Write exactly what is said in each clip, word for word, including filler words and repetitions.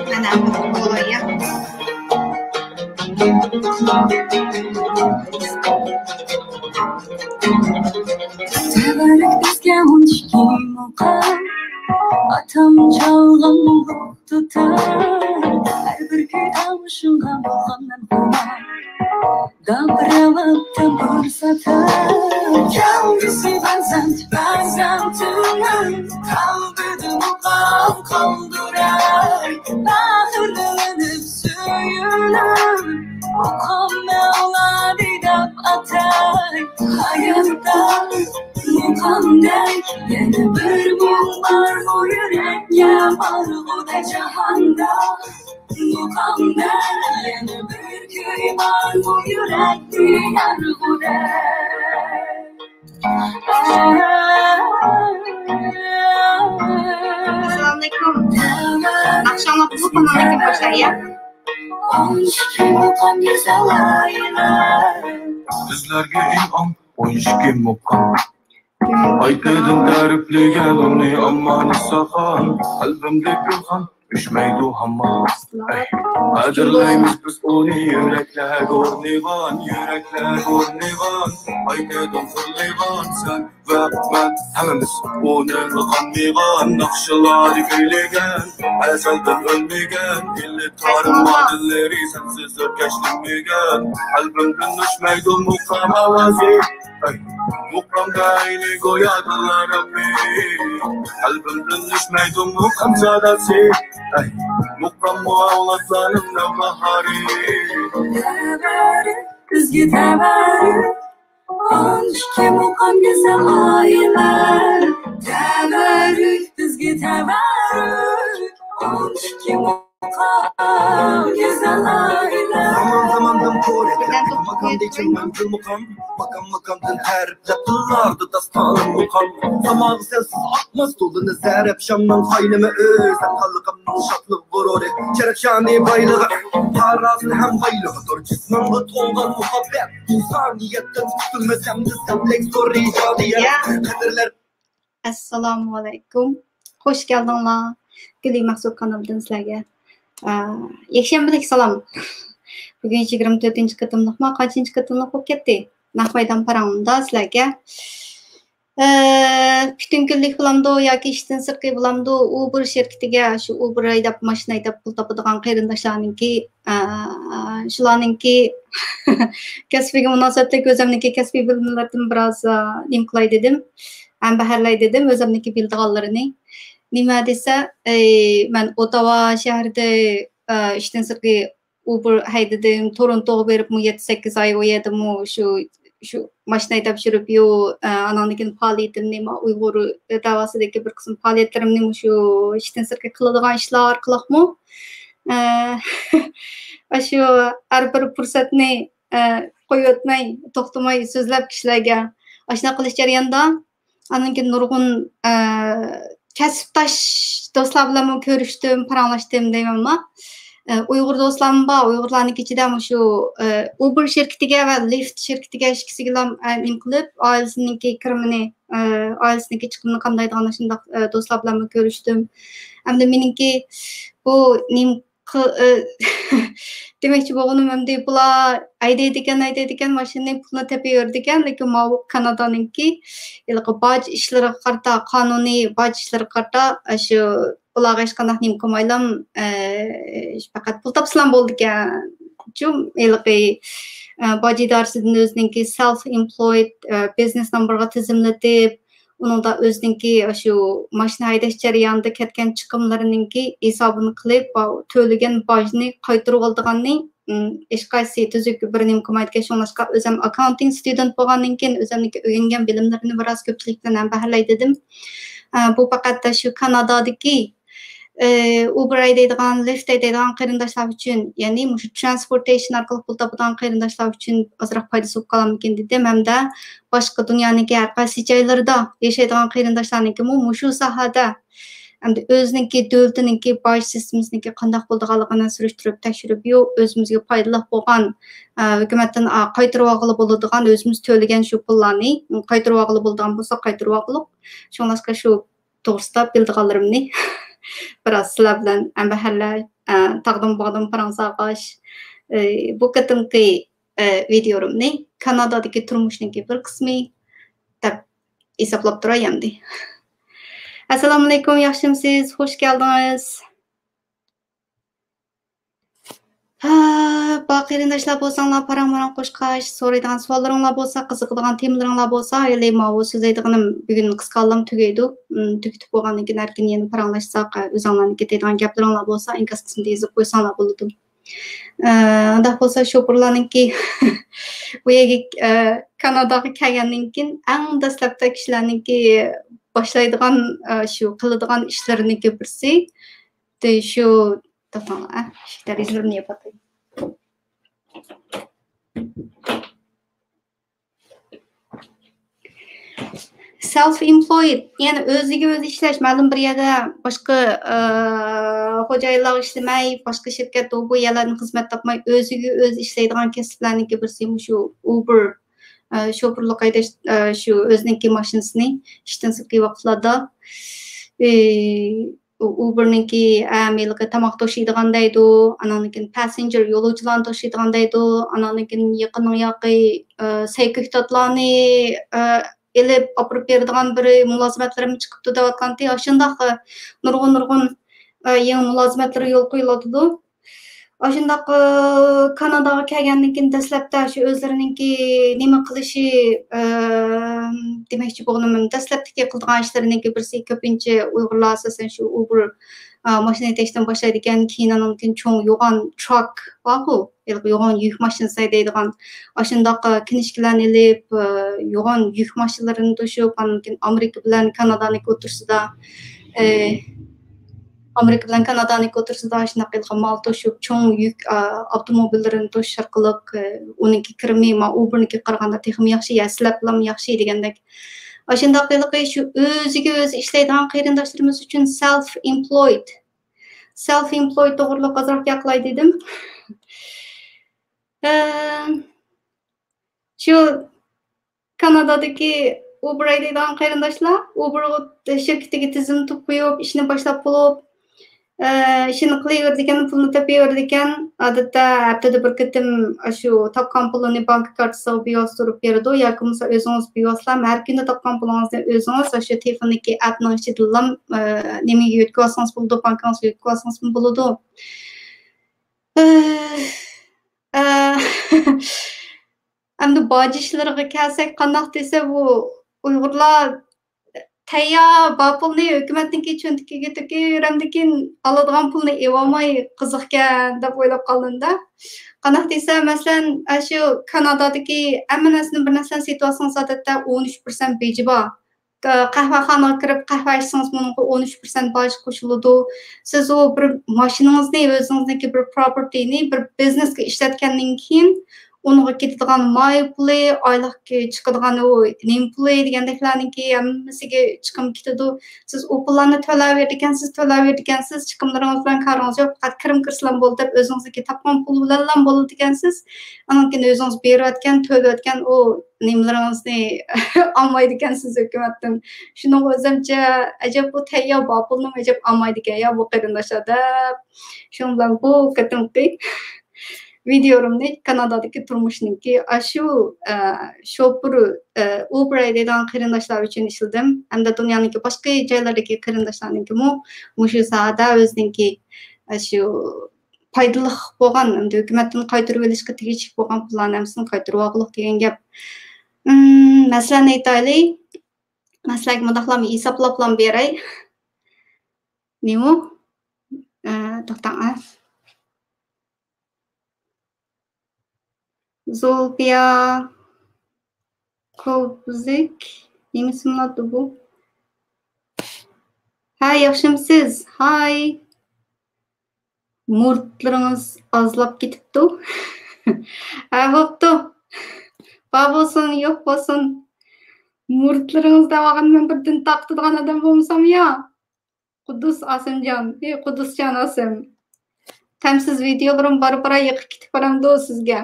مانا بۇ بولۇۋاتىدۇ. تەۋەررۈك بىزگە ئون ئىككى مۇقام، ئاتام چالغان دۇتار، ھەر بىر كۈي تاۋۇشۇڭغا بولغان مەن خۇمار. داپىرىۋاپتىم پۇرسەتتە، كەلگۈسى پەرزەنت، پەرزەنتىمنىڭ قەلبىدە مۇقام قالدۇراي. پەخىرلىنىپ سۆيۈنۈپ، مۇقام مەۋلادى دەپ ئاتاي. ھاياتتا مۇقامدەك يەنە بىر مۇڭ بارمۇ يۈرەككە بارغۇدەك جاھاندا؟ مۇقامدەك يەنە بىر كۈي بارمۇ يۈرەكنى يارغۇدەك؟ ئەسسالامۇئەلەيكۇم. ناخشا ئاڭلاپ تۇرۇپ، قانالدىن كىم باشلايدۇ؟ بىزلەرگە ئىنئام ئون ئىككى مۇقام. قايتىدىن تەرىپلىگەن ئۇنى ئامانە ساخان، قەلبىمدە گۈلخان ئۆچمەيدۇ ھامان. ئەي، قەدىرلەيمىز بىز ئۇنى، يۈرەكلەرگە ئورنىغان، يۈرەكلەرگە ئورنىغان. قايتىدىن خورلىغان سەن ۋە مەن ھەممىمىز ئۇنى ئاڭلىغان، ناخشىلاردا كۈيلىگەن، ئەزەلدىن ئۆلمىگەن، ئىللىق تارىم مادىلىرى سەنسىز ئۆركەشلىمىگەن. قەلبىمدىن ئۆچمەيدۇ مۇقام ئاۋازى، ئەي، مۇقام دەيلى گويا دىللار رەببى. قەلبىمدىن ئۆچمەيدۇ مۇقام ساداسى، ئەي، مۇقاممۇ ئەۋلادلارنىڭ نەۋباھارى. تەۋەررۈك بىزگە تەۋەررۈك، ئون ئىككى مۇقام گۈزەل ئائىلە. تەۋەررۈك بىزگە تەۋەررۈك، ئون ئىككى مۇقام گۈزەل ئائىلە. زامان زاماندىن پورەكلەپ، ماكاندىن كېيىن مەڭگۈ مۇقام. ماكان ماكاندىن تەرىپلەپ، دىللاردا داستانىم مۇقام. ساماغا سەلسىز ئاقماس تولىنى زەرەپشاننىڭ قاينىمى ئۆزۈم خانلىقىمنىڭ شادلىق غۇرۇرى. شەرەپشانى بايلىقى، پاراسىتى ھەم بايلىقىدۇر جىسمىڭغا تولغان مۇھەببەت. ئىنسانىيەتتىن قۇتۇلمىسام دېسەملىك زور ئىجادىيەت. يا. قەدىرلەر. ئەسسالامۇئەلەيكۇم. خوش كەلدىڭلار. گۈلى مەخسۇت كانىلىدىن سىلەرگە، ئە، يەكشەنبىلىك سالام. بۈگۈن يىگىرمە تۆتىنچى قېتىملىقما، قانچىنچى قېتىملىق بولۇپ كەتتى؟ نەق مەيدان پاراڭلىرىدا سىلەرگە. ئە، پۈتۈن كۈنلۈك بولامدۇ ياكى ئىشتىن سىرتقى بولامدۇ، ئۇبېر شىركىتىگە، شۇ ئۇبېر ھەيدەپ، ماشىنا ھەيدەپ پۇل تاپىدىغان قېرىنداشلارنىڭكى، ئە، شۇلارنىڭكى كەسپىگە مۇناسىۋەتلىك ئۆزەمنىڭكى كەسپىي بىلىملىرىدىن بىراز، ئە، نېمە قىلاي دېدىم، ھەم بەھەرلەي دېدىم ئۆزەمنىڭكى بىلىدىغانلىرىنى. نېمە دېسە، ئەي، مەن ئوتاۋا شەھىرىدە، ئە، ئىشتىن سىرتقى ئۇبېر ھەيدىدىم، تورونتوغا بېرىپمۇ يەتتە سەككىز ئاي ئۇ يەردىمۇ شۇ، شۇ ماشىنا ھەيدەپ يۈرۈپ، يو، ئە، ئاناندىن كېيىن پائالىيىتىمنى، ما-، ئۇيغۇر دەۋاسىدىكى بىر قىسىم پائالىيەتلىرىمنى مۇشۇ ئىشتىن سىرتقى قىلىدىغان ئىشلار ئارقىلىقمۇ، ئە، ئاشۇ ھەر بىر پۇرسەتنى، ئە، قويۇۋەتمەي، توختىماي سۆزلەپ كىشىلەرگە. ئاشۇنداق قىلىش جەريانىدا ئاندىن كېيىن نۇرغۇن، ئە، كەسىپداش دوستلار بىلەنمۇ كۆرۈشتۈم، پاراڭلاشتىم دەيمەنما. ئە، ئۇيغۇر دوستلارمۇ بار، ئۇيغۇرلارنىڭكى ئىچىدە مۇشۇ، ئە، ئۇبېر شىركىتىگە ۋە لىفت شىركىتىگە ئىككىسىگىلا، ئە، نېمە قىلىپ، ئائىلىسىنىڭكى كىرىمىنى، ئە، ئائىلىسىنىڭكى چىقىمىنى قامدايدىغان ئاشۇنداق، ئە، دوستلار بىلەنمۇ كۆرۈشتۈم. ئەمدى مېنىڭكى بۇ نېمە قى-، ئى، دېمەكچى بولغىنىم ئەمدى بۇلار ھەيدەيدىكەن، ھەيدەيدىكەن، ماشىنىنى پۇلنى تېپىۋېرىدىكەن، لېكىن ماۋۇ كانادانىڭكى ھېلىقى باج ئىشلىرىغا قارىتا، قانۇنىي باج ئىشلىرىغا قارىتا، ئاشۇ بۇلارغا ھېچقانداق نېمە قىلمايلا، ئى، پەقەت پۇل تاپسىلا بولىدىكەن. شۇ ھېلىقى، ئى، باج ئىدارىسىدىن ئۆزىنىڭكى سېلف ئېمپلويد، ئى، بىزنېس نومۇرىغا تىزىملىتىپ، ئۇنىڭدا ئۆزىنىڭكى شۇ ماشىنا ھەيدەش جەريانىدا كەتكەن چىقىملىرىنىڭكى ھېسابىنى قىلىپ، تۆلىگەن باجنى قايتۇرۇۋالىدىغاننى، ئىم، ھېچقايسى تۈزۈك بىر نېمە قىلمايدىكەن. شۇڭلاشقا ئۆزۈم ئاكاونتىنگ ستۇدېنت بولغاندىن كېيىن، ئۆزۈمنىڭكى ئۆگەنگەن بىلىملىرىمنى بىراز كۆپچىلىك بىلەن ھەمبەھىرلەي دېدىم. ئە، بۇ پەقەت شۇ كانادادىكى، ئە، ئۇبېر ھەيدەيدىغان، لىفت ھەيدەيدىغان قېرىنداشلار ئۈچۈن، يەنى مۇشۇ ترانسپورتېيشن ئارقىلىق پۇل تاپىدىغان قېرىنداشلار ئۈچۈن ئازراق پايدىسى بولۇپ قالامدىكىن دېدىم، ھەمدە باشقا دۇنيانىڭكى ھەر قايسى جايلىرىدا ياشايدىغان قېرىنداشلارنىڭكىمۇ مۇشۇ ساھەدە ئەمدى ئۆزىنىڭكى دۆلىتىنىڭكى باج سىستېمىسىنىڭكى قانداق بولىدىغانلىقىنى سۈرۈشتۈرۈپ تەكشۈرۈپ، يو، ئۆزىمىزگە پايدىلىق بولغان، ئە، ھۆكۈمەتتىن، ئا، قايتۇرۇۋالغىلى بولىدىغان، ئۆزىمىز تۆلىگەن شۇ پۇللارنى قايتۇرۇۋالغىلى بولىدىغان بولسا قايتۇرۇۋالغۇلۇق. شۇڭلاشقا شۇ توغرىسىدا بىلىدىغانلىرىمنى بىراز سىلەر بىلەن ھەمبەھىرلەر، ئە، تاغدىن باغدىن پاراڭ سالغاچ، ئە، بۇ قېتىمقى، ئە، ۋىدىيولىرىمنى كانادادىكى تۇرمۇشنىڭكى بىر قىسمى دەپ ھېسابلاپ تۇراي ئەمدى. ئەسسالامۇئەلەيكۇم، ياخشىمۇسىز؟ خوش كەلدىڭىز. ھە، بار قېرىنداشلار بولساڭلار، پاراڭ-ماراڭ قوشقاچ، سورايدىغان سوئاللىرىڭلار بولسا، قىزىقىدىغان تېمىلىرىڭلار بولسا، ھېلى ماۋۇ سۆزلەيدىغىنىم بۈگۈن قىسقالام تۈگەيدۇ. ئىم، تۈگىتىپ بولغاندىن كېيىن ئەركىن يەنە پاراڭلاشساق، ئۆزۈڭلارنىڭ كېتىدىغان گەپلىرىڭلار بولسا، ئىنكاس قىسمىدا يېزىپ قويساڭلار بولىدۇ. ئە، ئۇنداق بولسا شوپۇرلارنىڭكى بۇ يەرگە، ئە، كاناداغا كەلگەندىن كېيىن ئەڭ دەسلەپتە كىشىلەرنىڭكى باشلايدىغان، ئە، شۇ قىلىدىغان ئىشلىرىنىڭكى بىرسى، دە، شۇ، توختاڭلار، ئە، ئىشىك دېرىزىلىرىنى ياپاتاي. سېلف ئېمپلويد، يەنى ئۆزىگە ئۆزى ئىشلەش، مەلۇم بىر يەردە باشقا، ئە، خوجايىنلارغا ئىشلىمەي، باشقا شىركەت، ئۇ بۇ يەرلەردىن خىزمەت تاپماي، ئۆزىگە ئۆزى ئىشلەيدىغان كەسىپلەرنىڭكى بىرسى مۇشۇ ئۇبېر، ئە، شوپۇرلۇق ھەيدەش، ئە، شۇ ئۆزىنىڭكى ماشىنىسىنى ئىشتىن سىرتقى ۋاقىتلاردا، ئى، ئۇ-، ئۇبېرنىڭكى، ئە، ھېلىقى تاماق توشۇيدىغان دەيدۇ، ئاناندىن كېيىن پاسسېنجېر، يولۇچىلارنى توشۇيدىغان دەيدۇ، ئاناندىن كېيىن يېقىننىڭ ياقى، ئە، سەي كۆكتاتلارنى، ئە، ئېلىپ ئاپىرىپ بېرىدىغان بىر مۇلازىمەتلىرىمۇ چىقىپتۇ دەۋاتقانتى. ئاشۇنداق، ئە، نۇرغۇن، نۇرغۇن، ئە، يېڭى مۇلازىمەتلىرى يولغا قويۇلۇۋاتىدۇ. ئاشۇنداق، ئە، كاناداغا كەلگەندىن كېيىن دەسلەپتە شۇ ئۆزلىرىنىڭكى نېمە قىلىشى، ئە، دېمەكچى بولغىنىم، دەسلەپتىكى قىلىدىغان ئىشلىرىنىڭكى بىرسى، كۆپىنچە ئۇيغۇرلار ئاساسەن شۇ ئۇبېر، ئە، ماشىنا ھەيدەشتىن باشلايدىكەن، كېيىن ئانىڭدىن كېيىن چوڭ يوغان تراك بارغۇ، ھېلىقى يوغان يۈك ماشىنىسى ھەيدەيدىغان، ئاشۇنداق، ئە، كىنىشكىلەرنى ئېلىپ، ئە، يوغان يۈك ماشىنىلىرىنى توشۇپ، ئاندىن كېيىن ئامېرىكا بىلەن كانادانىڭكى ئوتتۇرىسىدا، ئە، ئامېرىكا بىلەن كانادانىڭكى ئوتتۇرىسىدا شۇنداق ھېلىقى مال توشۇپ، چوڭ يۈك، ئا، ئاپتوموبىللىرىنى توشۇش ئارقىلىق، ئە، ئۇنىڭكى كىرىمى ما ئۇبېرنىڭكىگە قارىغاندا تېخىمۇ ياخشى، يا سىلەپلەرمۇ ياخشى دېگەندەك. ئاشۇنداق ھېلىقى شۇ ئۆزىگە ئۆزى ئىشلەيدىغان قېرىنداشلىرىمىز ئۈچۈن سېلف ئېمپلويد، سېلف ئېمپلويد توغرىلىق ئازراق گەپ قىلاي دېدىم. ئە، شۇ كانادادىكى ئۇبېر ھەيدەيدىغان قېرىنداشلار، ئۇبېر شىركىتىگە تىزىملىتىپ قويۇپ، ئىشنى باشلاپ بولۇپ، ئە، ئىشىنى قىلىۋېرىدىكەن، پۇلنى تېپىۋېرىدىكەن. ئادەتتە ھەپتىدە بىر قېتىم ئاشۇ تاپقان پۇلىنى بانكا كارتىسىغا بىۋاسىتە ئۇرۇپ بېرىدۇ ياكى بولمىسا ئۆزىڭىز بىۋاسىتە ھەر كۈنى تاپقان پۇلىڭىزنى ئۆزىڭىز ئاشۇ تېلېفوندىكى ئەپنىڭ ئىچىدىلا، ئە، نېمىگە يۆتكىۋالسىڭىز بولىدۇ، بانكىڭىزغا يۆتكىۋالسىڭىزمۇ بولىدۇ. ئە، ئە، ئەمدى باج ئىشلىرىغا كەلسەك، قانداق دېسە، بۇ ئۇيغۇرلار تەييار بار پۇلنى ھۆكۈمەتنىڭكى چۆنتىكىگە تۆكۈۋېرەمدىكىن، ئالىدىغان پۇلنى ئېلىۋالماي قىزىقكەن دەپ ئويلاپ قالدىم-دە. قانداق دېسە، مەسىلەن، ئاشۇ كانادادىكى ھەممە نەرسىنى بىر نەرسىنى سېتىۋالسىڭىز، ئادەتتە ئون ئۈچ پىرسەنت بېجى بار. قەھۋەخانىغا كىرىپ قەھۋە ئىچسىڭىز، بۇنىڭغا ئون ئۈچ پىرسەنت باج قوشۇلىدۇ. سىز ئۇ بىر ماشىنىڭىزنى، ئۆزىڭىزنىڭكى بىر پروپېرتىنى بىر بىزنېسكە ئىشلەتكەندىن كېيىن، ئۇنىڭغا كېتىدىغان ماي پۇلى، ئايلىق چىقىدىغان ئۇ نېمە پۇلى دېگەندەكلەرنىڭكى ھەممىسىگە چىقىم كېتىدۇ. سىز ئۇ پۇللارنى تۆلەۋېرىدىكەنسىز، تۆلەۋېرىدىكەنسىز، چىقىملىرىڭىز بىلەن كارىڭىز يوق، پەقەت كىرىم كىرسىلا بولدى دەپ، ئۆزىڭىزنىڭكى تاپقان پۇل بىلەنلا بولىدىكەنسىز. ئانىڭدىن كېيىن ئۆزىڭىز بېرىۋەتكەن، تۆلەۋەتكەن ئۇ نېمىلىرىڭىزنى ئالمايدىكەنسىز ھۆكۈمەتتىن. شۇنىڭغا ئۆزۈمچە، ئەجەب بۇ تەييار بار پۇلنىمۇ ئەجەب ئالمايدىكەن يا بۇ قېرىنداشلار دەپ. شۇنىڭ بىلەن بۇ قېتىمقى ۋىدىيولىرىمنى كانادادىكى تۇرمۇشنىڭكى ئاشۇ، ئە، شوپۇر، ئە، ئۇبېر ھەيدەيدىغان قېرىنداشلار ئۈچۈن ئىشلىدىم. ھەمدە دۇنيانىڭكى باشقا جايلىرىدىكى قېرىنداشلارنىڭكىمۇ مۇشۇ ساھەدە ئۆزىنىڭكى ئاشۇ پايدىلىق بولغان، ئەمدى ھۆكۈمەتتىن قايتۇرۇۋېلىشقا تېگىشلىك بولغان پۇللارنى ھەممىسىنى قايتۇرۇۋالغۇلۇق دېگەن گەپ. ئىم، مەسىلەن ئېيتايلى، مەن سىلەرگە مۇنداقلام ھېسابلاپلام بېرەي. نېمە؟ ئە، توختاڭ، ئە. زۇلپىيا كوبزىك. نېمە ئىسىملاتتى بۇ؟ ھە، ياخشىمسىز؟ ھاي. مۇرتلىرىڭىز ئازلاپ كېتىپتۇ. ھە، بوپتۇ. بار بولسۇن، يوق بولسۇن. مۇرتلىرىڭىز دەۋالغان مەن بىردىن تارقىتىدىغان ئادەم بولمىسام يا. قۇددۇس ئاسىمجان، ئى، قۇددۇسجان ئاسىم. تەمسىز ۋىدىيولىرىم بارا-بارا يېقىپ كېتىپ بارامدۇ سىزگە؟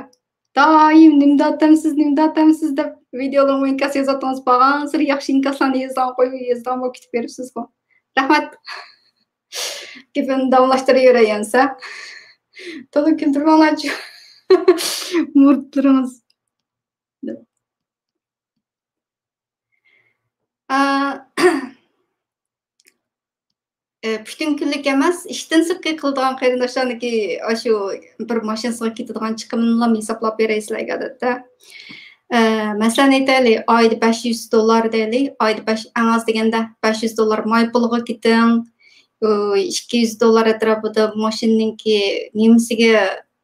دائىم نېمىدە تەمسىز، نېمىدە تەمسىز دەپ ۋىدىيولىرىمغا ئىنكاس يازاتتىڭىز. بارغانسېرى ياخشى ئىنكاسلارنى يېزىدىغان قويۇپ، يېزىدىغان بولۇپ كېتىپ بېرىپسىزغۇ. رەھمەت. گېپىمنى داۋاملاشتۇرۇۋېرەي ئەمسە. تولا كۈلدۈرمەڭلارچۇ. مۇرتلىرىڭىز. ئا، ئە، پۈتۈن كۈنلۈك ئەمەس، ئىشتىن سىرتقى قىلىدىغان قېرىنداشلارنىڭكى ئاشۇ بىر ماشىنىسىغا كېتىدىغان چىقىمىنىلا ھېسابلاپ بېرەي سىلەرگە، ئادەتتە. ئە، مەسىلەن، ئېيتايلى، ئايدا بەش يۈز دوللار دەيلى، ئايدا بەش، ئەڭ ئاز دېگەندە بەش يۈز دوللار ماي پۇلىغا كېتىڭ، ئۇ، ئىككى يۈز دوللار ئەتراپىدا ماشىنىنىڭكى نېمىسىگە،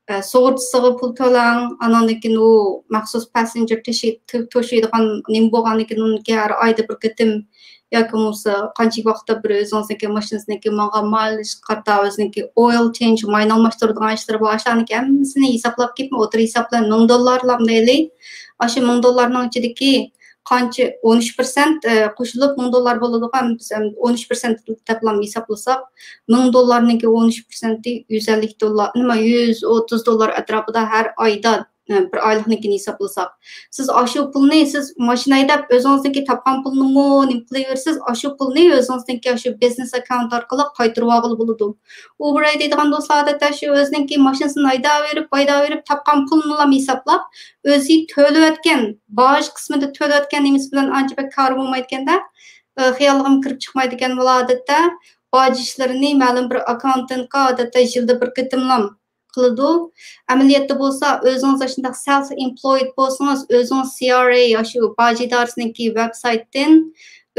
ئە، سۇغۇرتىسىغا پۇل تۆلەڭ، ئاناندىن كېيىن ئۇ مەخسۇس پاسسېنجېر تېشى-، تۆ-، توشۇيدىغان نېمە بولغاندىن كېيىن ئۇنىڭكى ھەر ئايدا بىر قېتىم ياكى بولمىسا قانچە ۋاقىتتا بىر ئۆزىڭىزنىڭكى ماشىنىسىنىڭكى ماڭغان مايلىژىغا قارىتا ئۆزىنىڭكى ئويل چېنج، ماينى ئالماشتۇرىدىغان ئىشلىرى بار، ئاشۇلارنىڭكى ھەممىسىنى ھېسابلاپ كېلىپ، ئوتتۇرا ھېساب بىلەن مىڭ دوللارلام دەيلى. ئاشۇ مىڭ دوللارنىڭ ئىچىدىكى قانچە، ئون ئۈچ پىرسەنت، ئە، قوشۇلۇپ مىڭ دوللار بولىدىغان، بىز ئەمدى ئون ئۈچ پىرسەنت دەپلا ھېسابلىساق، مىڭ دوللارنىڭكى ئون ئۈچ پىرسەنتى يۈز ئەللىك دوللار، نېمە، يۈز ئوتتۇز دوللار ئەتراپىدا ھەر ئايدا، ئە، بىر ئايلىقنىڭكىنى ھېسابلىساق. سىز ئاشۇ پۇلنى، سىز ماشىنا ھەيدەپ ئۆزىڭىزنىڭكى تاپقان پۇلنىمۇ نېمە قىلىۋېرىسىز، ئاشۇ پۇلنى ئۆزىڭىزنىڭكى ئاشۇ بىزنېس ئاككاونت ئارقىلىق قايتۇرۇۋالغىلى بولىدۇ. ئۇبېر ھەيدەيدىغان دوستلار، ئادەتتە شۇ ئۆزىنىڭكى ماشىنىسىنى ھەيدەۋېرىپ، ھەيدەۋېرىپ، تاپقان پۇلىنىلا ھېسابلاپ، ئۆزى تۆلەۋەتكەن، باج قىسمىدا تۆلەۋەتكەن نېمىسى بىلەن ئانچە بەك كارى بولمايدىكەندە، ئى، خىيالىغىمۇ كىرىپ چىقمايدىكەن، بۇلار ئادەتتە باج ئىشلىرىنى مەلۇم بىر ئاككاونتىنغا ئادەتتە يىلدا بىر قېتىملام قىلىدۇ. ئەمەلىيەتتە بولسا، ئۆزىڭىز ئاشۇنداق سېلف ئېمپلويد بولسىڭىز، ئۆزىڭىز سى ئار ئەي، ئاشۇ باج ئىدارىسىنىڭكى ۋېبسايتتىن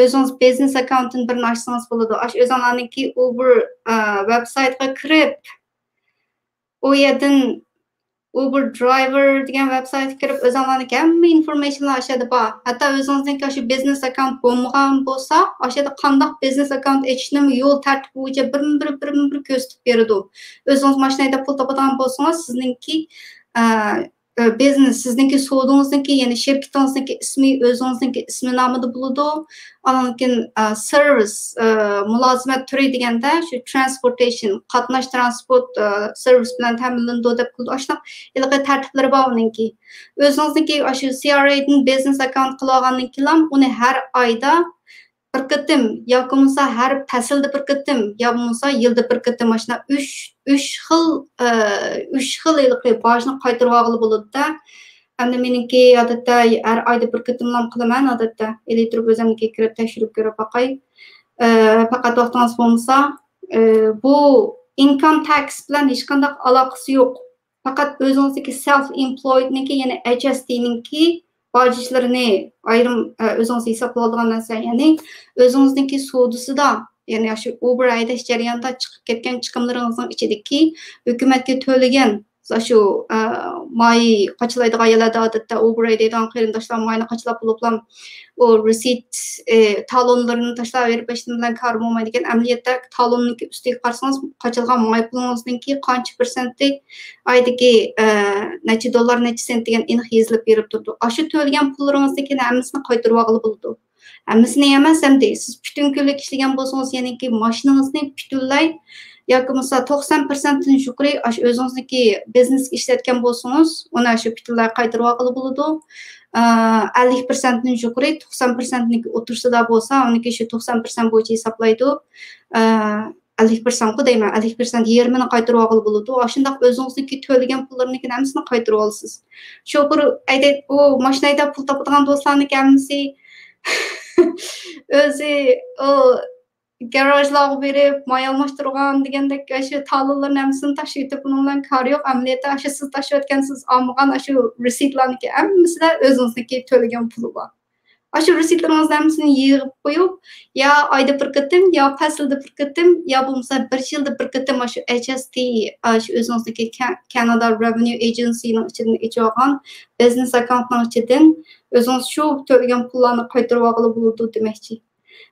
ئۆزىڭىز بىزنېس ئاككاونتتىن بىرنى ئاچسىڭىز بولىدۇ. ئاشۇ ئۆزۈڭلارنىڭكى ئۇبېر، ئە، ۋېبسايتىغا كىرىپ، ئۇ يەردىن ئۇبېر درايۋېر دېگەن ۋېبسايتقا كىرىپ، ئۆزۈڭلارنىڭكى ھەممە ئىنفورمېيشنلار ئاشۇ يەردە بار. ھەتتا ئۆزىڭىزنىڭكى ئاشۇ بىزنېس ئاككاونت بولمىغان بولسا، ئاشۇ يەردە قانداق بىزنېس ئاككاونت ئېچىشنىمۇ يول تەرتىپى بويىچە بىرمۇ بىر، بىرمۇ بىر كۆرسىتىپ بېرىدۇ. ئۆزىڭىز ماشىنا ھەيدەپ پۇل تاپىدىغان بولسىڭىز، سىزنىڭكى، ئە، ئە، بىزنېس، سىزنىڭكى سودىڭىزنىڭكى، يەنى شىركىتىڭىزنىڭكى ئىسمى ئۆزىڭىزنىڭكى ئىسمى نامىدا بولىدۇ. ئاندىن كېيىن، ئە، سېرۋىس، ئە، مۇلازىمەت تۈرى دېگەندە شۇ ترانسپورتېيشن، قاتناش ترانسپورت، ئە، سېرۋىس بىلەن تەمىنلىنىدۇ دەپ قىلىدۇ. ئاشۇنداق ھېلىقى تەرتىپلىرى بار ئۇنىڭكى. ئۆزىڭىزنىڭكى ئاشۇ سى ئار ئەيدىن بىزنېس ئاككاونت قىلىۋالغاندىن كېيىنلا ئۇنى ھەر ئايدا بىر قېتىم ياكى بولمىسا ھەر پەسىلدە بىر قېتىم يا بولمىسا يىلدا بىر قېتىم ماشۇنداق ئۈچ، ئۈچ خىل، ئە، ئۈچ خىل ھېلىقى باجنى قايتۇرۇۋالغىلى بولىدۇ-دە. ئەمدى مېنىڭكى ئادەتتە ھەر ئايدا بىر قېتىملام قىلىمەن، ئادەتتە ئېلىپ تۇرۇپ ئۆزۈمنىڭكى كىرىپ تەكشۈرۈپ كۆرۈپ باقاي. ئە، پەقەت ۋاقتىڭىز بولمىسا، ئە، بۇ ئىنكام تەكس بىلەن ھېچقانداق ئالاقىسى يوق. پەقەت ئۆزىڭىزنىڭكى سېلف ئېمپلويدنىڭكى، يەنى ئەيچ ئەس تىنىڭكى باج ئىشلىرىنى ئايرىم، ئە، ئۆزىڭىز ھېسابلاۋالىدىغان نەرسە، يەنى ئۆزىڭىزنىڭكى سودىسىدا، يەنى ئاشۇ ئۇبېر ھەيدەش جەريانىدا چىقىپ كەتكەن چىقىملىرىڭىزنىڭ ئىچىدىكى ھۆكۈمەتكە تۆلىگەن، ئاشۇ، ئە، ماي قاچىلايدىغان يەرلەردە ئادەتتە ئۇبېر ھەيدەيدىغان قېرىنداشلار ماينى قاچىلاپ بولۇپلا، ئۇ رېسىت، ئى، تالونلىرىنى تاشلاۋېرىپ، ھېچنېمە بىلەن كارى بولمايدىكەن. ئەمەلىيەتتە تالوننىڭكى ئۈستىگە قارىسىڭىز، قاچىلىغان ماي پۇلىڭىزنىڭكى قانچە پىرسەنتى ئايدىكى، ئى، نەچچە دوللار، نەچچە سېنت دېگەن ئېنىق يېزىلىپ بېرىپ تۇرىدۇ. ئاشۇ تۆلىگەن پۇللىرىڭىزنىڭكىنى ھەممىسىنى قايتۇرۇۋالغىلى بولىدۇ. ھەممىسىنى ئەمەس، ئەمدى سىز پۈتۈن كۈنلۈك ئىشلىگەن بولسىڭىز، يەنىكى ماشىنىڭىزنى پۈتۈنلەي ياكى بولمىسا توقسان پىرسەنتتىن يۇقىرى ئاشۇ ئۆزىڭىزنىڭكى بىزنېس ئىشلەتكەن بولسىڭىز، ئۇنى ئاشۇ پۈتۈنلەي قايتۇرۇۋالغىلى بولىدۇ. ئە، ئەللىك پىرسەنتتىن يۇقىرى، توقسان پىرسەنتنىڭكى ئوتتۇرىسىدا بولسا، ئۇنىڭكى شۇ توقسان پىرسەنت بويىچە ھېسابلايدۇ. ئە، ئەللىك پىرسەنتقۇ دەيمەن، ئەللىك پىرسەنت يېرىمىنى قايتۇرۇۋالغىلى بولىدۇ. ئاشۇنداق ئۆزىڭىزنىڭكى تۆلىگەن پۇللىرىنىڭكىنى ھەممىسىنى قايتۇرۇۋالىسىز. شوپۇر ھەيدەپ، ئۇ ماشىنا ھەيدەپ پۇل تاپىدىغان دوستلارنىڭكى ھەممىسى ئۆزى ئۇ گاراژلارغا بېرىپ ماي ئالماشتۇرغان دېگەندەك، ئاشۇ تالونلارنى ھەممىسىنى تاشلىۋېتىپ، ئۇنىڭ بىلەن كارى يوق. ئەمەلىيەتتە ئاشۇ سىز تاشلىۋەتكەن، سىز ئالمىغان ئاشۇ رېسىتلارنىڭكى ھەممىسىدە ئۆزىڭىزنىڭكى تۆلىگەن پۇلى بار. ئاشۇ رېسىتلىرىڭىزنى ھەممىسىنى يىغىپ قويۇپ، يا ئايدا بىر قېتىم، يا پەسىلدە بىر قېتىم، يا بولمىسا بىر يىلدا بىر قېتىم ئاشۇ H S T، ئاشۇ ئۆزىڭىزنىڭكى كە-، كانادا رېۋېنيۇ ئېجېنسىنىڭ ئىچىدىن ئېچىۋالغان بىزنېس ئاككاونتنىڭ ئىچىدىن ئۆزىڭىز شۇ تۆلىگەن پۇللارنى قايتۇرۇۋالغىلى بولىدۇ دېمەكچى.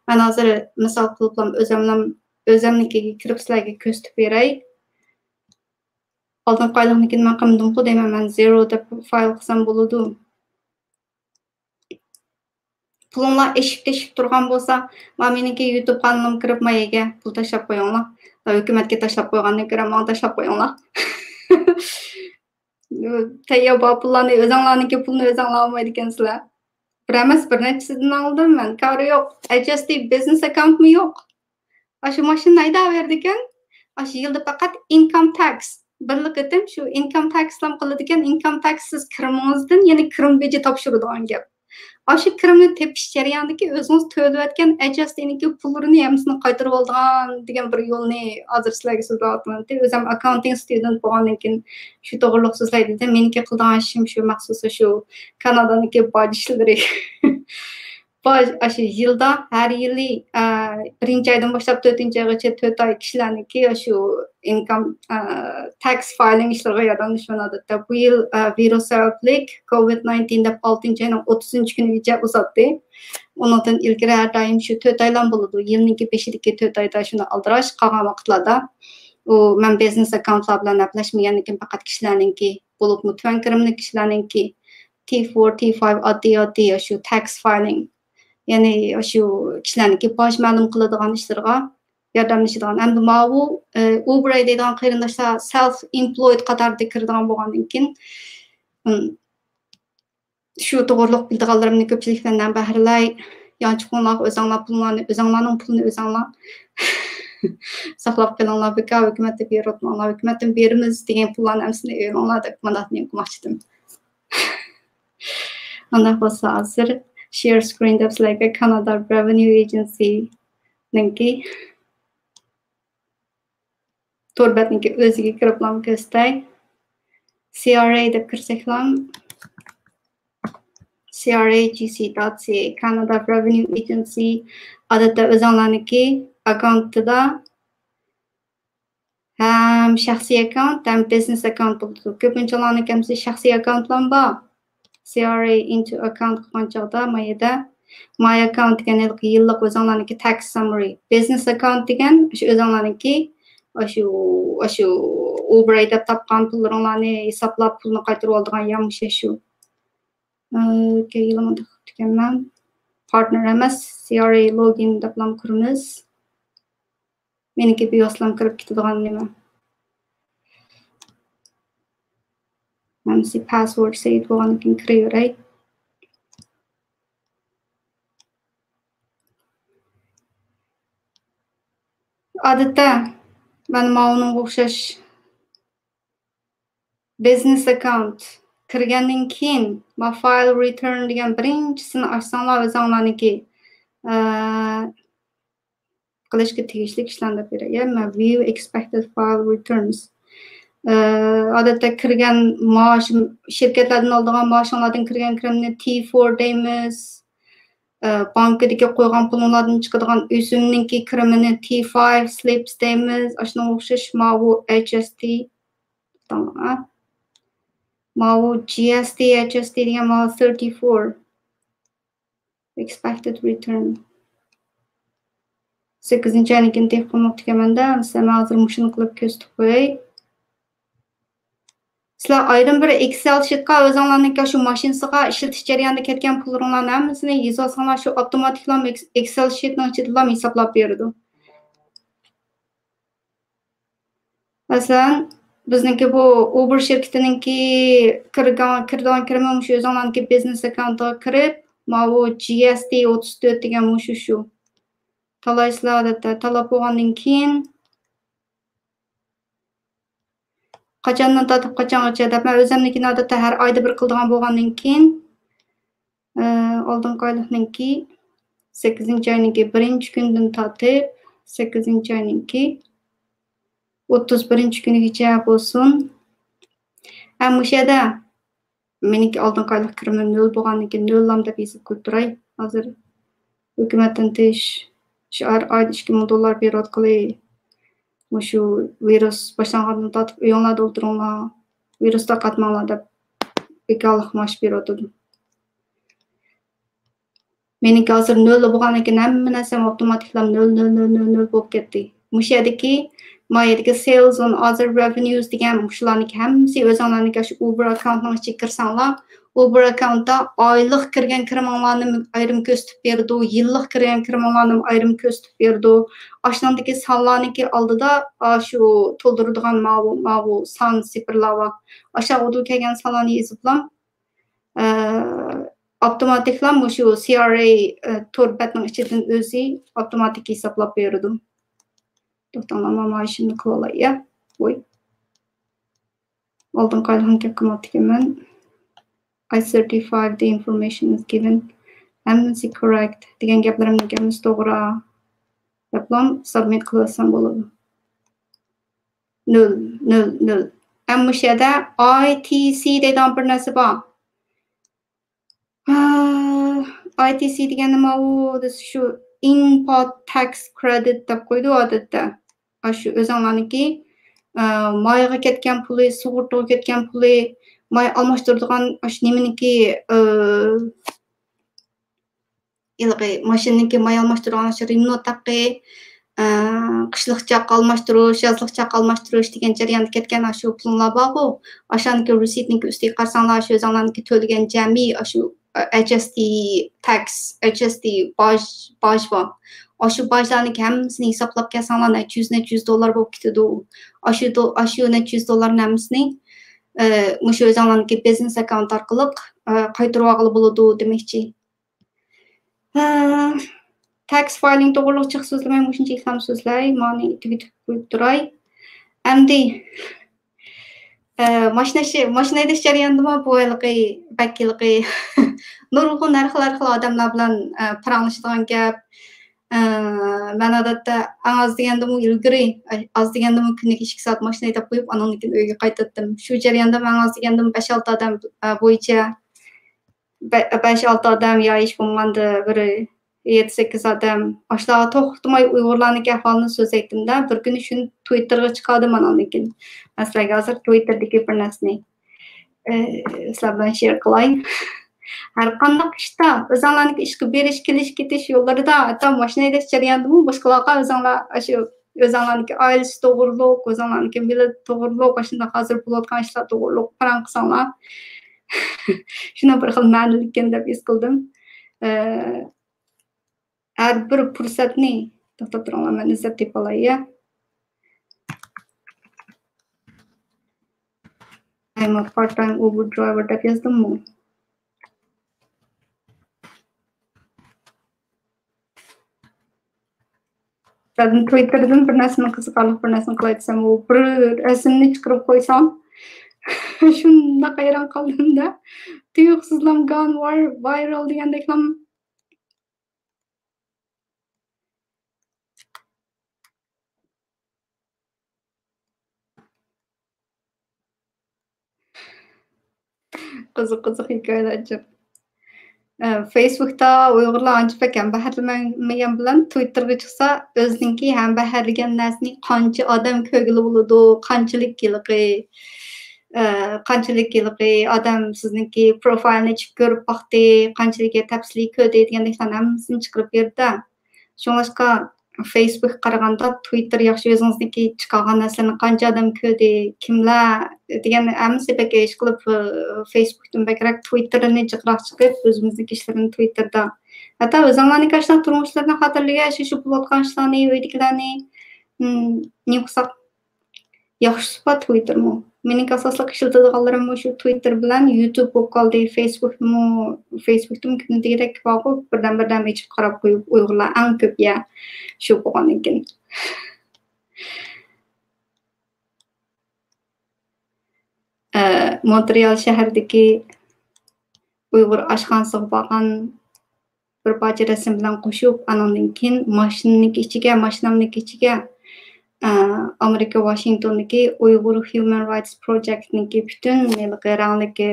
مەن ھازىر مىسال قىلىپلا ئۆزۈمنىڭ، ئۆزۈمنىڭكىگە كىرىپ سىلەرگە كۆرسىتىپ بېرەي. ئالدىنقى ئايلىقنىڭكىنى مەن قىلمىدىمغۇ دەيمەن، مەن زېرو دەپ فايل قىلسام بولىدۇ. پۇلۇڭلار ئېشىپ تېشىپ تۇرغان بولسا، ما مېنىڭكى يۇتۇب قانىلىمغا كىرىپ ما يەرگە پۇل تاشلاپ قويۇڭلار. ھۆكۈمەتكە تاشلاپ قويغاندىن كۆرە ماڭا تاشلاپ قويۇڭلار. تەييار بار پۇللارنى، ئۆزۈڭلارنىڭكى پۇلىنى ئۆزۈڭلار ئالمايدىكەنسىلەر. بىر ئەمەس، بىر نەچچىسىدىن ئالدىم مەن، كارى يوق. H S T بىزنېس ئاككاونتمۇ يوق. ئاشۇ ماشىنىنى ھەيدەۋېرىدىكەن، ئاشۇ يىلدا پەقەت ئىنكام تەكس، بىرلا قېتىم شۇ ئىنكام تەكسلام قىلىدىكەن، ئىنكام تەكس سىز كىرىمىڭىزدىن يەنە كىرىم بېجى تاپشۇرىدىغان گەپ. ئاشۇ كىرىمنى تېپىش جەريانىدىكى ئۆزىڭىز تۆلىۋەتكەن H S T نىڭكى پۇللىرىنى ھەممىسىنى قايتۇرۇۋالىدىغان دېگەن بىر يولنى ھازىر سىلەرگە سۆزلەۋاتىمەن. ئۆزۈم ئاككاونتىنگ ستۇدېنت بولغاندىن كېيىن شۇ توغرىلىق سۆزلەي دېدىم. مېنىڭكى قىلىدىغان ئىشىم شۇ مەخسۇس شۇ كانادانىڭكى باج ئىشلىرى. باج، ئاشۇ يىلدا ھەر يىلى، ئە، بىرىنچى ئايدىن باشلاپ تۆتىنچى ئايغىچە تۆت ئاي كىشىلەرنىڭكى ئاشۇ ئىنكام، ئە، تەكس فايلىنگ ئىشلىرىغا ياردەملىشىمەن ئادەتتە. بۇ يىل، ئە، ۋىرۇس سەۋەبلىك كوۋىد ناينتىن دەپ ئالتىنچى ئاينىڭ ئوتتۇزىنچى كۈنىگىچە ئۇزارتتى. ئۇنىڭدىن ئىلگىرى ھەر دائىم شۇ تۆت ئايلام بولىدۇ. يىلنىڭكى بېشىدىكى تۆت ئايدا شۇنداق ئالدىراش، قالغان ۋاقىتلاردا ئۇ مەن بىزنېس ئاككاونتلار بىلەن ئەپلەشمىگەندىكىن پەقەت كىشىلەرنىڭكى، بولۇپمۇ تۆۋەن كىرىملىك كىشىلەرنىڭكى تى فور، تى فايف ئاددىي، ئاددىي ئاشۇ تەكس فايلىنگ، يەنى ئاشۇ كىشىلەرنىڭكى باج مەلۇم قىلىدىغان ئىشلىرىغا ياردەملىشىدىغان. ئەمدى ماۋۇ، ئە، ئۇبېر دەيدىغان قېرىنداشلار سېلف ئېمپلويد قاتارىدا كىرىدىغان بولغاندىن كېيىن، ئىم، شۇ توغرىلىق بىلىدىغانلىرىمنى كۆپچىلىك بىلەن بەھرىلەي. يانچۇقۇڭلارغا ئۆزۈڭلار پۇللارنى، ئۆزۈڭلارنىڭ پۇلىنى ئۆزۈڭلار ساقلاپ قېلىڭلار. بىكار ھۆكۈمەتتىن بېرىۋاتماڭلار. ھۆكۈمەتتىن بېرىمىز دېگەن پۇللارنى ھەممىسىنى ئېلىڭلار دەپ مۇنداق نېمە قىلماقچىدىم. ئانداق بولسا ھازىر شېر سكرىن دەپ سىلەرگە كانادا رېۋېنيۇ ئېجېنسىنىڭكى تور بەتنىڭكى ئۆزىگە كىرىپلا كۆرسىتەي. سى ئار ئەي دەپ كىرسەكلا، سى ئار ئەي جى سى دات سى ئەي، كانادا رېۋېنيۇ ئېجېنسى. ئادەتتە ئۆزۈڭلارنىڭكى ئاككاونتىدا ھەم شەخسىي ئاككاونت، ھەم بىزنېس ئاككاونت بولىدۇ. كۆپىنچىلارنىڭكى ھەممىسى شەخسىي ئاككاونتلام بار. سى ئار ئەي ئىنتۇ ئاككاونت قىلغان چاغدا ما يەردە ماي ئاككاونت دېگەن ھېلىقى يىللىق ئۆزۈڭلارنىڭكى تەكس ساممىرى. بىزنېس ئاككاونت دېگەن شۇ ئۆزۈڭلارنىڭكى ئاشۇ، ئاشۇ ئۇبېر دەپ تاپقان پۇللىرىڭلارنى ھېسابلاپ، پۇلنى قايتۇرۇۋالىدىغان يا مۇشۇ شۇ. ئە، كەينىلا مۇنداق قىپتىكەنمەن. پارتنېر ئەمەس، سى ئار ئەي لوگىن دەپلا كىرىمىز. مېنىڭكى بىۋاسىتىلا كىرىپ كېتىدىغان نېمە. مەن سى پاسۋورد سېيىت بولغاندىن كېيىن كىرىۋېرەي. ئادەتتە مەن ماۋۇنىڭغا ئوخشاش بىزنېس ئاككاونت كىرگەندىن كېيىن، ما فايل رىتېرن دېگەن بىرىنچىسىنى ئاچساڭلار ئۆزۈڭلارنىڭكى، ئە، قىلىشقا تېگىشلىك ئىشلارنى دەپ بېرەي. يا، ما view expected file returns. ئە، ئادەتتە كىرگەن مائاش، شىركەتلەردىن ئالىدىغان مائاشىڭلاردىن كىرگەن كىرىمنى تى فور دەيمىز. ئە، بانكىدىكى قويغان پۇلۇڭلاردىن چىقىدىغان ئۆسۈمنىڭكى كىرىمىنى تى فايف سلىپس دەيمىز. ئاشۇنىڭغا ئوخشاش ماۋۇ ئەيچ ئەس تى. ماۋۇ جى ئەس تى، ئەيچ ئەس تى دېگەن ماۋۇ ثىرتى فور. Expected return. سەككىزىنچى ئاينىڭكىنى تېپىپ قويماپتىكەنمەن-دە، مەسىلەن، مەن ھازىر مۇشۇنى قىلىپ كۆرسىتىپ قوياي. سىلەر ئايرىم بىر ئېكسېل شىتقا ئۆزۈڭلارنىڭكى شۇ ماشىنىسىغا ئىشلىتىش جەريانىدا كەتكەن پۇللىرىڭلارنى ھەممىسىنى يېزىۋالساڭلار، شۇ ئاپتوماتىكلا ئېكسېل شىتنىڭ ئىچىدىلا ھېسابلاپ بېرىدۇ. مەسىلەن، بىزنىڭكى بۇ ئۇبېر شىركىتىنىڭكى كىرگەن، كىرىدىغان كىرىمى مۇشۇ ئۆزۈڭلارنىڭكى بىزنېس ئاككاونتىغا كىرىپ، ماۋۇ جى ئەس تى ئوتتۇز تۆت دېگەن مۇشۇ شۇ. تالايسىلەر ئادەتتە تاللاپ بولغاندىن كېيىن، قاچاندىن تارتىپ قاچانغىچە دەپ، مەن ئۆزۈمنىڭكىنى ئادەتتە ھەر ئايدا بىر قىلىدىغان بولغاندىن كېيىن، ئە، ئالدىنقى ئايلىقنىڭكى سەككىزىنچى ئاينىڭكى بىرىنچى كۈنىدىن تارتىپ سەككىزىنچى ئاينىڭكى ئوتتۇز بىرىنچى كۈنىگىچە بولسۇن. ھەم مۇشۇ يەردە مېنىڭكى ئالدىنقى ئايلىق كىرىمىم نۆل بولغاندىن كېيىن نۆللام دەپ يېزىپ قويۇپ تۇراي. ھازىر ھۆكۈمەتتىن تېش شىئار ئايدا ئىككى مىڭ دوللار بېرىۋاتقىلى، مۇشۇ ۋىرۇس باشلانغاندىن تارتىپ ئۆيۈڭلاردا ئولتۇرۇڭلار، ۋىرۇس تارقاتماڭلار دەپ بىكارلىق مائاش بېرىۋاتىدۇ. مېنىڭكى ھازىر نۆل بولغاندىكىن ھەممە نەرسەم ئاپتوماتىكلا نۆل، نۆل، نۆل، نۆل، نۆل بولۇپ كەتتى. مۇشۇ يەردىكى، ما يەردىكى sales on other revenues دېگەن مۇشۇلارنىڭكى ھەممىسى ئۆزۈڭلارنىڭكى ئاشۇ ئۇبېر ئاككاونتنىڭ ئىچىگە كىرسەڭلار، ئۇبېر ئاككاونتتا ئايلىق كىرگەن كىرىمىڭلارنى ئايرىم كۆرسىتىپ بېرىدۇ، يىللىق كىرگەن كىرىمىڭلارنى ئايرىم كۆرسىتىپ بېرىدۇ. ئاشۇنىڭدىكى سانلارنىڭكى ئالدىدا ئاشۇ تولدۇرىدىغان ماۋۇ، ماۋۇ سان سىپىرلار بار. ئاشۇ ئۇدۇل كەلگەن سانلارنى يېزىپلا، ئاپتوماتىكلا مۇشۇ سى ئار ئەي، ئە، تور بەتنىڭ ئىچىدىن ئۆزى ئاپتوماتىك ھېسابلاپ بېرىدۇ. توختاڭلار، مانا شۇنى قىلىۋالاي، يا. ۋوي. ئالدىنقى ئايلىقنى گەپ قىلماپتىكەنمەن. I certify the information is given. ھەممىسى correct دېگەن گەپلىرىمنىڭ ھەممىسى توغرا. دەپلا سابمىت قىلىۋەتسەم بولىدۇ. نۆل، نۆل، نۆل. ئەمما مۇشۇ يەردە ئاي تى سى دەيدىغان بىر نەرسە بار. ئاي تى سى دېگەن نېمە ئۇ؟ شۇ import tax credit دەپ قويىدۇ ئادەتتە. ئاشۇ ئۆزۈڭلارنىڭكى، ئە، مايغا كەتكەن پۇلى، سۇغۇرتىغا كەتكەن پۇلى، ماي ئالماشتۇرىدىغان ئاشۇ نېمىنىڭكى، ئە، ھېلىقى ماشىنىنىڭكى ماي ئالماشتۇرىدىغان ئاشۇ رېمونت ھەققى، ئە، قىشلىق چاق ئالماشتۇرۇش، يازلىق چاق ئالماشتۇرۇش دېگەن جەرياندا كەتكەن ئاشۇ پۇلۇڭلار بارغۇ، ئاشۇنىڭكى رېسىتنىڭكى ئۈستىگە قارىساڭلار، ئاشۇ ئۆزۈڭلارنىڭكى تۆلىگەن جەمئىي ئاشۇ، ئە، ئەيچ ئەس تى تەكس، ئەيچ ئەس تى باج، باج بار. ئاشۇ باجلارنىڭكى ھەممىسىنى ھېسابلاپ كەلسەڭلار، نەچچە يۈز، نەچچە يۈز دوللار بولۇپ كېتىدۇ. ئاشۇ دو-، ئاشۇ نەچچە يۈز دوللارنىڭ ھەممىسىنى، ئە، مۇشۇ ئۆزۈڭلارنىڭكى بىزنېس ئاككاونت ئارقىلىق، ئە، قايتۇرۇۋالغىلى بولىدۇ دېمەكچى. ھە، تەكس فايلىنگ توغرىلىق جىق سۆزلىمەي، مۇشۇنچە ئىكلام سۆزلەي، مانى تۈگىتىپ قويۇپ تۇراي. ئەمدى، ئە، ماشىنا ئىشى، ماشىنا ھەيدەش جەريانىدىمۇ بۇ ھېلىقى، بەك ھېلىقى نۇرغۇن ھەر خىل، ھەر خىل ئادەملەر بىلەن، ئە، پاراڭلىشىدىغان گەپ. ئە، مەن ئادەتتە ئەڭ ئاز دېگەندىمۇ ئىلگىرى، ئاز دېگەندىمۇ كۈنىگە ئىككى سائەت ماشىنا ھەيدەپ قويۇپ، ئانىڭدىن كېيىن ئۆيگە قايتاتتىم. شۇ جەرياندا مەن ئاز دېگەندىمۇ بەش-ئالتە ئادەم، ئە، بويىچە بە-، بەش-ئالتە ئادەم يا ھېچ بولمىغاندا بىر يەتتە-سەككىز ئادەم ئاشۇلارغا توختىماي ئۇيغۇرلارنىڭكى ئەھۋالىنى سۆزلەيتتىم-دە، بىر كۈنى شۇنى تويتتېرغا چىقاردىم ئاناندىن كېيىن. مەن سىلەرگە ھازىر تويتتېردىكى بىر نەرسىنى، ئى، سىلەر بىلەن شېئىر قىلاي. ھەر قانداق ئىشتا، ئۆزۈڭلارنىڭكى ئىشقا بېرىش، كېلىش، كېتىش يوللىرىدا، ھەتتا ماشىنا ھەيدەش جەريانىدىمۇ باشقىلارغا ئۆزۈڭلار ئاشۇ ئۆزۈڭلارنىڭكى ئائىلىسى توغرۇلۇق، ئۆزۈڭلارنىڭكى مىللىتى توغرۇلۇق، ئاشۇنداق ھازىر بولۇۋاتقان ئىشلار توغرۇلۇق پاراڭ قىلساڭلار، شۇنىڭ بىر خىل مەنىلىككەن دەپ ھېس قىلدىم. ئە، ھەر بىر پۇرسەتنى، توختاپ تۇرۇڭلار، مەن ئىزدەپ تېپىۋالاي، يا. I'm a part-time Uber driver دەپ يازدىممۇ؟ سەن تويتتېردىن بىر نەرسىنى، قىزىقارلىق بىر نەرسىنى قىلاي دېسەم، ئۇ بىر رەسىمنى چىقىرىپ قويسام، شۇنداق ھەيران قالدىم-دە. تۇيۇقسىزلام gone viral دېگەندەكلام. قىزىق، قىزىق ھېكايىلەر جىق. ئە، فېيسبۇكتا ئۇيغۇرلار ئانچە بەك ھەمبەھىرلىمىگەن بىلەن، تويتتېرغا چىقسا، ئۆزىنىڭكى ھەمبەھىرلىگەن نەرسىنى قانچە ئادەم كۆرگىلى بولىدۇ، قانچىلىك ھېلىقى، ئە، قانچىلىك ھېلىقى ئادەم سىزنىڭكى پروفايلنى ئېچىپ كۆرۈپ باقتى، قانچىلىك تەپسىلىي كۆردى دېگەندەكلەرنى ھەممىسىنى چىقىرىپ بېرىدۇ. شۇڭلاشقا فېيسبۇكقا قارىغاندا تويتتېر ياخشى، ئۆزىڭىزنىڭكى چىقارغان نەرسىلەرنى قانچە ئادەم كۆردى، كىملەر دېگەن ھەممىسى بەك ئىشقىلىپ، ئى، فېيسبۇكتىن بەكرەك تويتتېرنى جىقراق چىقىپ، ئۆزىمىزنىڭكى ئىشلىرىنى تويتتېردا. ھەتتا ئۆزۈڭلارنىڭكى ئاشۇنداق تۇرمۇشلىرىنى خاتىرىلىگەن، شۇ، شۇ بولۇۋاتقان ئىشلارنى، ئۆيدىكىلەرنى، ئىم، نېمە قىلساق، ياخشىسى بار تويتتېرمۇ. مېنىڭكى ئاساسلىق ئىشلىتىدىغانلىرىم مۇشۇ تويتتېر بىلەن يۇتۇب بولۇپ قالدى. فېيسبۇكمۇ، فېيسبۇكتىمۇ كۈندە دېگۈدەك بارغۇ، بىردەم بىردەم ئېچىپ قاراپ قويۇپ، ئۇيغۇرلار ئەڭ كۆپ يە شۇ بولغاندىن كېيىن. ئە، مونترېئال شەھىرىدىكى ئۇيغۇر ئاشخانىسىغا بارغان بىر پارچە رەسىم بىلەن قوشۇپ، ئانىڭدىن كېيىن ماشىنىنىڭكى ئىچىگە، ماشىنامنىڭكى ئىچىگە، ئامېرىكا ۋاشىنگتوندىكى ئۇيغۇر ھيۇمەن رايتس پروجېكتنىڭكى پۈتۈن ھېلىقى رەڭلىك، ئە،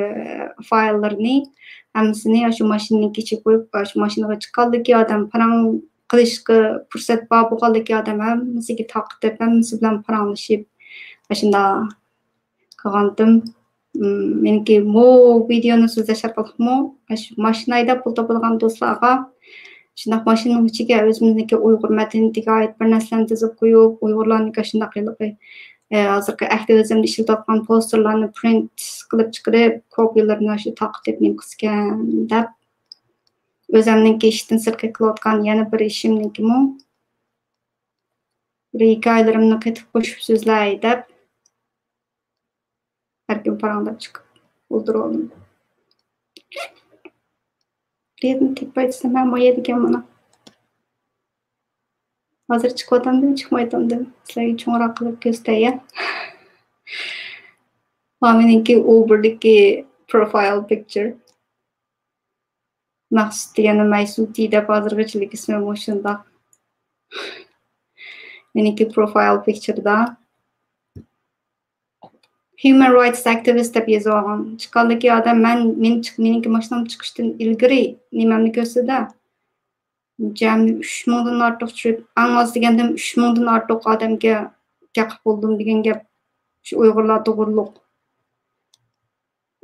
فايللىرىنى ھەممىسىنى ئاشۇ ماشىنىنىڭ ئىچىگە قويۇپ، ئاشۇ ماشىنىغا چىققانلىكى ئادەم پاراڭ قىلىشقا پۇرسەت بار بولغانلىكى ئادەم ھەممىسىگە تارقىتىپ، ھەممىسى بىلەن پاراڭلىشىپ، ئاشۇنداق قىلغانتىم. مېنىڭكى بۇ ۋىدېئونى سۆزلەش ئارقىلىقمۇ ئاشۇ ماشىنا ھەيدەپ پۇل تاپىدىغان دوستلارغا شۇنداق ماشىنىنىڭ ئىچىگە ئۆزىمىزنىڭكى ئۇيغۇر مەدەنىيىتىگە ئائىت بىر نەرسىلەرنى تىزىپ قويۇپ، ئۇيغۇرلارنىڭكى شۇنداق ھېلىقى، ئە، ھازىرقى ئاكتىۋىزمدا ئىشلىتىۋاتقان پوستېرلارنى پرىنت قىلىپ چىقىرىپ، كوپىيلىرىنى شۇ تارقىتىپ نېمە قىلسىكەن دەپ، ئۆزەمنىڭكى ئىشتىن سىرتقى قىلىۋاتقان يەنە بىر ئىشىمنىڭكىمۇ بىر ھېكايىلىرىمنى قېتىپ قوشۇپ سۆزلەي دەپ، ئەركىن پاراڭداپ چىقىپ ئولتۇرۇۋالدىم. قەيەردىن تېپىپ ئېيتسام، ھە، ما يەردىكەن مانا. ھازىر چىقىۋاتامدىم، چىقمايتامدىم. سىلەرگە چوڭراق قىلىپ كۆرسىتەي، يا. ما مېنىڭكى ئۇبېردىكى پروفايل پىكچىر. مەخسۇت دېگەننى مەيسۇتى دەپ ھازىرغىچىلىك ئىسمى مۇشۇنداق. مېنىڭكى پروفايل پىكچىردا ھيۇمەن رايتس ئاكتىۋىست دەپ يېزىۋالغان. چىققانلىكى ئادەم مەن، مېنى چىق-، مېنىڭكى ماشىنام چىقىشتىن ئىلگىرى نېمەمنى كۆرسە-دە، جەمئىي ئۈچ مىڭدىن ئارتۇق چۈشۈرۈپ، ئەڭ ئاز دېگەندىمۇ ئۈچ مىڭدىن ئارتۇق ئادەمگە گەپ قىلىپ بولدۇم دېگەن گەپ شۇ ئۇيغۇرلار توغرۇلۇق.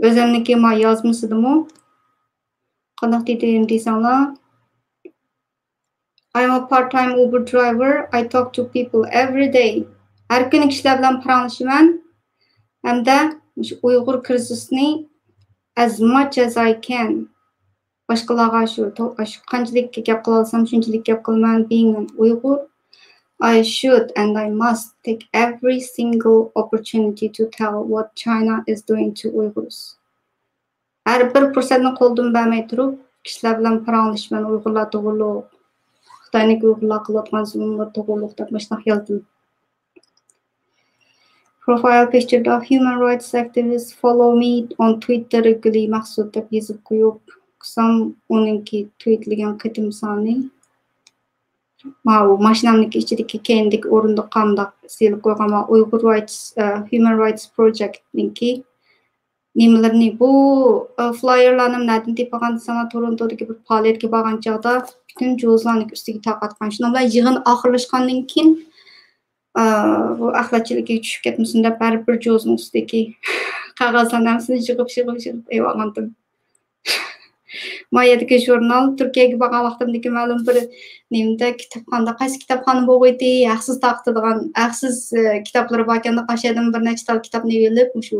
ئۆزەمنىڭكى ما يازمىسىدىمۇ قانداق دېدىم دېسەڭلار، I'm a part-time Uber driver. I talk to people every day. ھەر كۈنى كىشىلەر بىلەن پاراڭلىشىمەن ھەمدە مۇشۇ ئۇيغۇر كىرىزىسىنى as much as I can. باشقىلارغا شۇ، تو-، شۇ قانچىلىك گەپ قىلالىسام، شۇنچىلىك گەپ قىلىمەن. Being an Uyghur, I should and I must take every single opportunity to tell what China is doing to Uyghurs. ھەر بىر پۇرسەتنى قولدىن بەرمەي تۇرۇپ، كىشىلەر بىلەن پاراڭلىشىمەن، ئۇيغۇرلار توغرۇلۇق، خىتاينىڭكى ئۇيغۇرلارغا قىلىۋاتقان زۇلۇملىرى توغرۇلۇق دەپ مۇشۇنداق يازدىم. پروفايل پىكچىردا Human Rights Activist, Follow Me on Twitter, گۈلى مەخسۇت دەپ يېزىپ قويۇپ قىلسام، ئۇنىڭكى تويىتلىگەن قېتىم سانى. ماۋۇ ماشىنامنىڭكى ئىچىدىكى كەينىدىكى ئورۇندۇق قامداق سېلىپ قويغان، ماۋۇ ئۇيغۇر رايتس، ئە، ھيۇمەن رايتس پروجېكتنىڭكى نېمىلىرىنى، بۇ، ئە، فلايېرلارنى نەدىن تېپىغان دېسەڭلار، تورونتودىكى بىر پائالىيەتكە بارغان چاغدا پۈتۈن جوزلارنىڭكى ئۈستىگە تارقاتقان. شۇنىڭ بىلەن يىغىن ئاخىرلاشقاندىن كېيىن، ئە، بۇ ئەخلەتچىلىكىگە چۈشۈپ كەتمىسۇن دەپ، ھەر بىر جوزنىڭ ئۈستىدىكى قەغەزلەرنى ھەممىسىنى يىغىپ، يىغىپ، يىغىپ ئېلىۋالغانتىم. ما يەردىكى ژۇرنال، تۈركىيەگە بارغان ۋاقتىمدىكى مەلۇم بىر نېمىدە، كىتابخانىدا، قايسى كىتابخانا بولغىيتى، ھەقسىز تارقىتىدىغان، ھەقسىز، ئە، كىتابلىرى باركەن، ئاشۇ يەردىن بىر نەچچە تال كىتابنى ئېلىپ، مۇشۇ،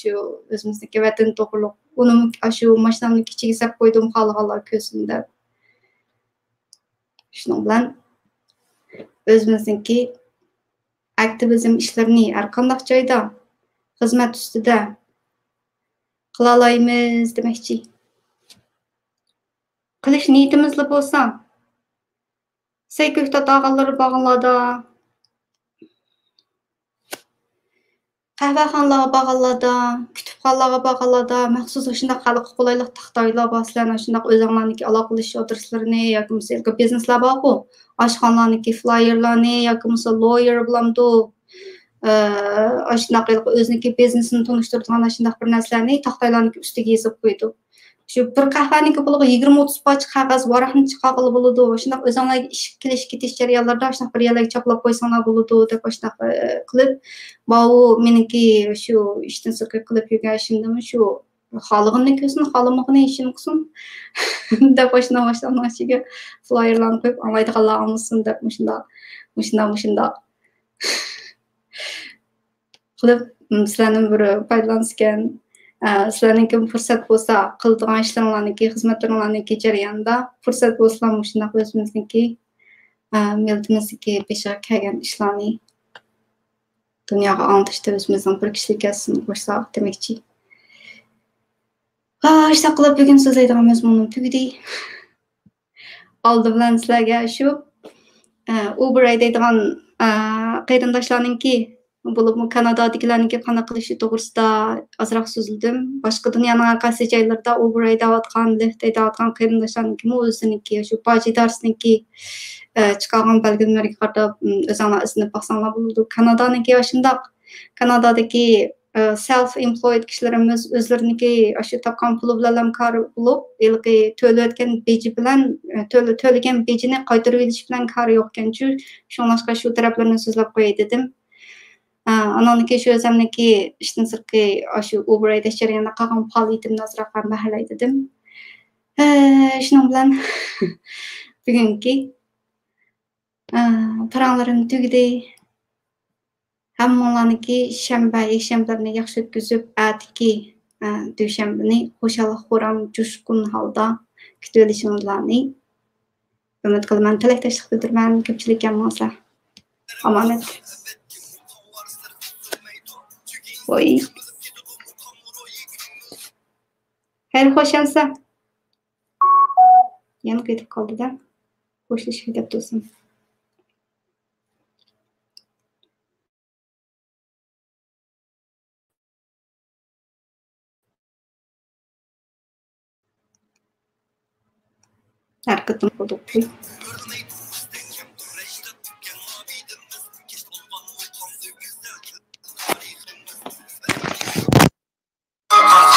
شۇ ئۆزىمىزنىڭكى ۋەتەن توغرۇلۇق، ئۇنىمۇ ئاشۇ ماشىنامنىڭ ئىچىگە سەپ قويدۇم، خالىغانلار كۆرسۇن دەپ. شۇنىڭ بىلەن ئۆزىمىزنىڭكى ئاكتىۋىزم ئىشلىرىنى ھەر قانداق جايدا، خىزمەت ئۈستىدە قىلالايمىز دېمەكچى. قىلىش نىيىتىمىزلا بولسا، سەي كۆكتات ئاغىلىرى بارغانلاردا، قەھۋەخانىلارغا بارغانلاردا، كۇتۇپخانىلارغا بارغانلاردا مەخسۇس ئاشۇنداق خەلققە قولايلىق تاختايلار بار، سىلەرنىڭ شۇنداق ئۆزۈڭلارنىڭكى ئالاقىلىشىش ئادرېسلىرىنى ياكى بولمىسا بىزنېسلار بارغۇ، ئاشخانىلارنىڭكى فلايېرلارنى ياكى بولمىسا لويېر بولامدۇ، ئاشۇنداق ھېلىقى ئۆزىنىڭكى بىزنېسىنى تونۇشتۇرىدىغان ئاشۇنداق بىر نەرسىلەرنى تاختايلارنىڭكى ئۈستىگە يېزىپ قويىدۇ. شۇ بىر قەھۋەنىڭكى پۇلىغا يىگىرمە ئوتتۇز پارچە قەغەز ۋاراقنى چىقارغىلى بولىدۇ. شۇنداق ئۆزۈڭلارگە ئىش كېلىش كېتىش جەريانلىرىدا شۇنداق بىر يەرلەرگە چاپلاپ قويساڭلار بولىدۇ دەپ ئاشۇنداق، ئە، قىلىپ، ماۋۇ مېنىڭكى شۇ ئىشتىن سىرتقى قىلىپ يۈرگەن ئىشىمدىمۇ شۇ خالىغىنىنى كۆرسۇن، خالىمىغىنى ئىشىنى قىلسۇن دەپ ئاشۇنداق ماشىنامنىڭ ئىچىگە فلايېرلارنى قويۇپ، ئاڭلايدىغانلار ئاڭلىسۇن دەپ مۇشۇنداق، مۇشۇنداق، مۇشۇنداق. قىلىپ، م، سىلەردىن بىر پايدىلانسىكەن، ئە، سىلەرنىڭكى پۇرسەت بولسا، قىلىدىغان ئىشلىرىڭلارنىڭكى، خىزمەتلىرىڭلارنىڭكى جەريانىدا پۇرسەت بولسىلا مۇشۇنداق ئۆزىمىزنىڭكى، ئە، مىللىتىمىزدىكى بېشىغا كەلگەن ئىشلارنى دۇنياغا ئاڭلىتىشتا ئۆزىمىزنىڭ بىر كىشىلىك ھەسسىسىنى قوشساق دېمەكچى. ھا، شۇنداق قىلىپ بۈگۈن سۆزلەيدىغان مەزمۇنۇم تۈگىدى. ئالدى بىلەن سىلەرگە شۇ، ئە، ئۇبېر ھەيدەيدىغان، ئە، قېرىنداشلارنىڭكى، بولۇپمۇ كانادادىكىلەرنىڭكى قانداق قىلىشى توغرىسىدا ئازراق سۆزلىدىم. باشقا دۇنيانىڭ ھەر قايسى جايلىرىدا ئۇبېر ھەيدەۋاتقان، لىفت ھەيدەۋاتقان قېرىنداشلارنىڭكىمۇ ئۆزىنىڭكى، شۇ باج ئىدارىسىنىڭكى، ئە، چىقارغان بەلگىلىمىلىرىگە قاراپ، ئىم، ئۆزۈڭلار ئىزدىنىپ باقساڭلار بولىدۇ. كانادانىڭكى ئاشۇنداق. كانادادىكى، ئە، سېلف ئېمپلويد كىشىلىرىمىز ئۆزلىرىنىڭكى ئاشۇ تاپقان پۇلى بىلەنلا كارى بولۇپ، ھېلىقى تۆلەۋەتكەن بېجى بىلەن، ئە، تۆلە-، تۆلىگەن بېجىنى قايتۇرۇۋېلىش بىلەن كارى يوقكەنچۇ، شۇڭلاشقا شۇ تەرەپلىرىنى سۆزلەپ قوياي دېدىم. ئە، ئاناڭدىكى شۇ ئۆزەمنىڭكى ئىشتىن سىرتقى ئاشۇ ئۇبېر ھەيدەش جەريانىدا قىلغان پائالىيىتىمنى ئازراق مەھەللەي دېدىم. ئە، شۇنىڭ بىلەن بۈگۈنكى، ئە، پاراڭلىرىم تۈگىدى. ھەممىڭلارنىڭكى شەنبە، يەكشەنبىلىرىنى ياخشى ئۆتكۈزۈپ، ئەتىكى، ئە، دۈشەنبىنى خۇشال-خۇرام، جۇشقۇن ھالدا كۈتۈۋېلىشىڭلارنى ئۈمىد قىلىمەن. تىلەكداشلىق بىلدۈرىمەن. كۆپچىلىككە ھەممىڭلارغا ئامانەت. ۋوي. خەير، خوش ئەمىسە. يەنە قېتىپ قالدى-دە. خوشلىشىپ كېتىپ تۇرسۇن. ھەر قېتىم قىلدۇق.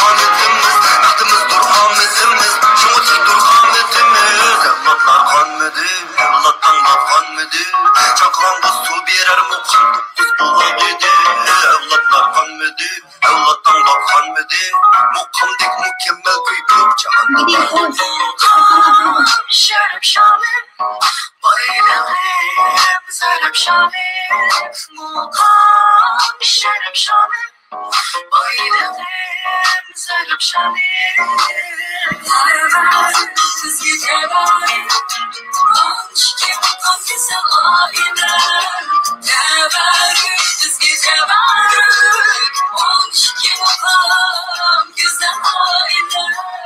قانىتىمىز، بەختىمىزدۇر ئامىتىمىز، شۇڭا تىكتۇر ئامىتىمىز. ئەۋلادلار قانمىدى، ئەۋلاد تاڭلاپ قانمىدى. چاقىلاڭغا سۇ بېرەرمۇ قان توققۇز بۇلاق ئىدى. ئەۋلادلار قانمىدى، ئەۋلاد تاڭلاپ قانمىدى. مۇقامدەك مۇكەممەل كۈي قىلىپ جاھاندا. مۇقام شەرەپ شالىم، بايلىقىم زەرەپ شالىم. مۇقام شەرەپ شالىم. بايلىقىم زەرەپ شالىم.